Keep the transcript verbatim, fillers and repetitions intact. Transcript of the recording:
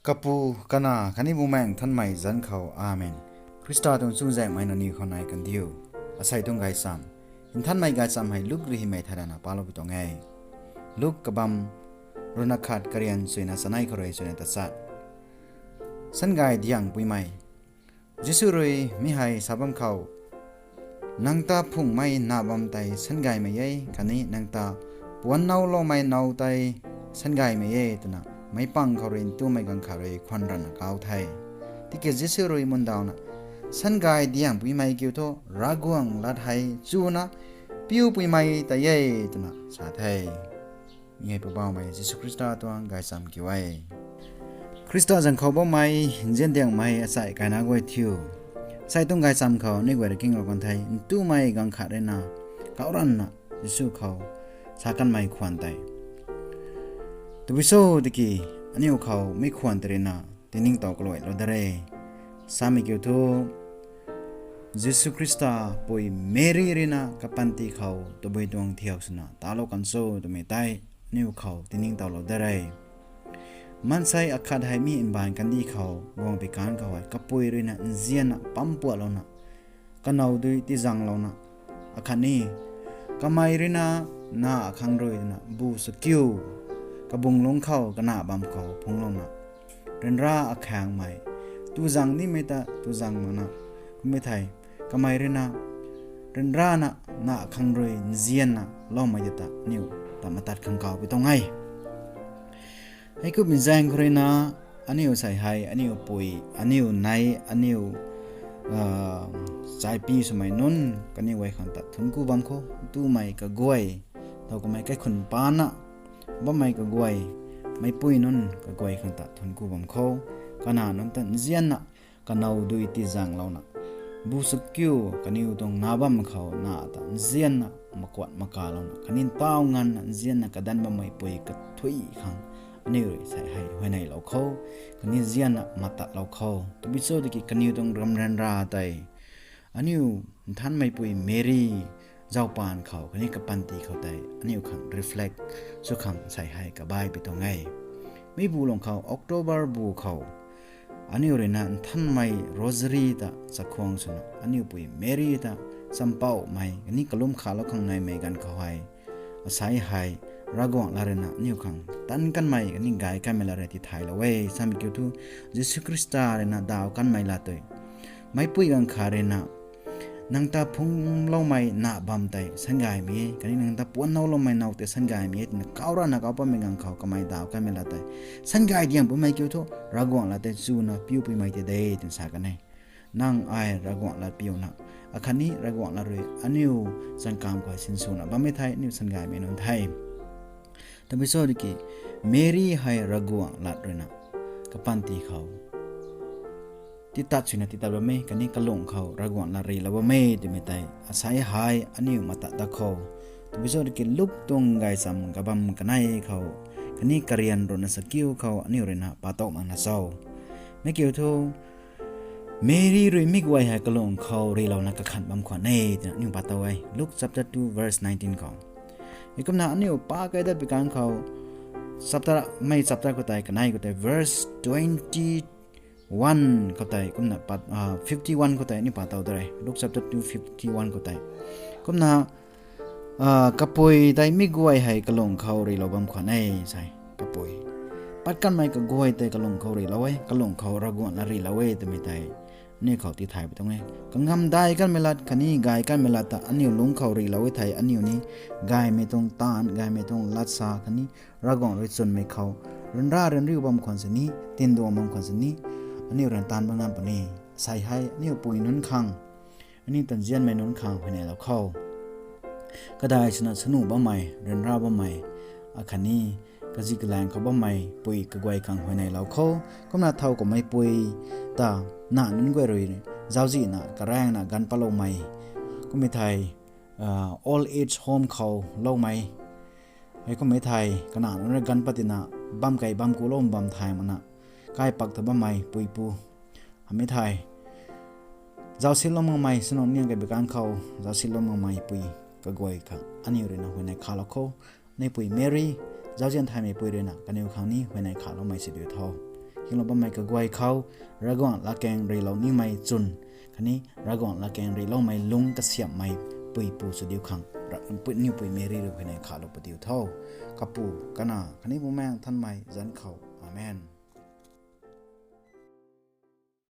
Kapu, Kanac khatni Bumaengh Nthanmei zanc khou. Amen. Khrista tuang chuzaenghmei nangniw khou nai kandiu. Asei tuang gaychamv, Nthanmei gaychamv hei Luk rui hymei tharana palou pi tuang e. Luk kabamv ruhna khat, karian suina chanei khou rui suina tachat. Sangay diangpuimei. Jisu rui mi hei sa bam khou, Nang ta phungmei na bam tei sangaymei e, khatni nang ta puanc nowloumei now tei sangaymei e, twna meic pang khou rui ntumei ganv khat rui khwan ranvna kau the. Tiki Jisu rui mundawna, Sangay diangpuimei kiu thu, Ravguangc lat hei chuna piupuimei tei e, twna sa the. Mi hei Poubauhmei Jisu Khrista tuang gaychamv kiu e. Khrista zanc khou bammei, nzian diangmei achai kaina guay thiu. Asei tuang gaychamv khou aniu guay rui kinglou kan the, ntumei ganv khat ruina, kau ranvna, Jisu khou sa kanmei khwan tei. Tabui cho tiki, aniu khou mi khwan tei ruina tiningtow kaluailou da re. Samei kiu thu, Jisu Khrista pui Meri ruina kapanty khou tabui tuang thiu swna talou kan cho twmei tei aniu khou tiningtowlou da re. Maansei akhat hei mi mbaanv kandih khou guang pi kan khou hei kapui ruina nzianna pampuatlouna, kanow dui tizanglouna, akhatni kamei ruina na khang rui twna bu sakiu, kabung lungc khou kana bam khou phungclouna, ryanra akhaengmei, tuzang nimei ta tuzang makna, kummei thei, kamei ruina, ryanrana, na khang rui nzianna loumei ta aniu ta matat khang kau pi tuang e. Heikumhmei zaeng khou ruina, aniu sei hei, aniu pui, aniu nei, aniu chaipi swmei nunc kaniw guay khang ta thuanc ku bam khou, ntumei kaguay, thow kamei kaikhunc pana bammei kaguay, meicpui nunc kaguay khang ta thuanc ku bam khou, kana nunc ta nzianna, kanow dui tizanglouna, bu sakiu, kaniw tuang na bam khou na ta nzianna makuat makalouna, khatni ntaw nganvna nzianna kadan bammei pui kathuic khang aniu rui sei hei huayneylou khou, khatni nzianna matatlou khou. Tabui cho tiki kaniw tuang ramryanra tei aniu Nthanmeipui Meri zaupaanv khou khatni kapanty khou tei aniu khang reflect sw khang sei hei kabai pi tuang e. Mi bu lung khou October bu khou aniu ruina Nthanmei Rosary ta chakhwang swna aniu pui Meri ta champouhmei khatni kalum khalou khang naimei ganv khou hei, asei hei Ravguangc lat ruina aniu khang tanc kanmei khatni gay kanmei lat rui tithaylou e. Samei kiu thu, Jisu Khrista ruina daw kanmei lat tei meicpui ganv khat ruina, nang ta phungloumei na bam tei sangaymei e, khatni nang ta puanc nowloumei now tei sangaymei e, twna kau rana kau pammei ganv khou kamei daw kanmei lat tei, sangay diang pumei kiu thu, Ravguangc lat tei chuna piupuimei tei de, twna sa kan e. Nang ai Ravguangc lat piuna, akhatni Ravguangc lat rui aniu changkam khou sinswna bammei thei aniu sangaymei nunc the. Tabui cho tiki, Meri hei Ravguangc lat ruina kapanty khou titat swna titat bam e, khatni kalung khou Ravguangc lat ruilou bam e twmei tei asei hei aniu matat dat khou. Tabui cho tiki Luk tuang gaychamv kabamv kanei khou, khatni karian ruhna chakiu khou aniu ruina patouh makna cho. Mi kiu thu, Meri rui mi guay hei kalung khou ruilouna kakhan bam khwan e twna aniu patouh e. Luke chapter two verse nineteen khou. Heikumna aniu pa kai dat pi kan khou, chapter, mei chapter khou tei kanei khou tei verse twenty one khou tei kumna pat, ah, fifty one khou tei aniu patouh da re. Luke chapter two fifty one khou tei. Kumna, ah, kapui tei mi guay hei kalung khou ruilou bam khwan e sei, kapui. Pat kanmei kaguay tei kalung khou ruilou e, kalung khou Ravguangc lat ruilou e twmei tei aniu khou tithay pi tuang e. Kangamdai kanmei lat khatni gay kanmei lat ta aniu lungc khou ruilou e thei aniu ni gaymei tuang taanv, gaymei tuang lat sa khatni Ravguangc rui chwnmei khou ryanra ryanriu bam khwan sini, tinduang bam khwan sini, aniu ryantan bam ngam puni. Asei hei aniu pui nunc khang, aniu tanzianmei nunc khang huayneylou khou, kadai swna sanu bammei, ryanra bammei, akhatni kazi kalaeng khou bammei pui kaguay khang huayneylou khou. Kumna thow kummei pui ta na nunc guay rui zauczihna karaengna ganv patloumei, kummei thei, ah, old age home khou loumei, heikummei thei kanac nunc rui ganv pat tina bam kei bam kulou bam thay makna kaipak ta bammei puipu, hamei thei zaucsilou makmei sanu niang kei bi kan khou zaucsilou makmei pui kaguay khang aniu ruina huayney khalou khou. Neipui Meri, zauzian thaymeipui ruina kaniw khang ni huayney khaloumei si diu tho. hinglou bammei kaguay khou, Ravguangc latkaeng ruilou nimei chwn, khatni Ravguangc latkaeng ruiloumei lungc kasiamhmei puipu sw diu khang, ra-, pui-, niw pui Meri rui khatni khalou padiu tho. Kapu, Kanac, khatni Bumaengh Nthanmei zanc khou. Amen.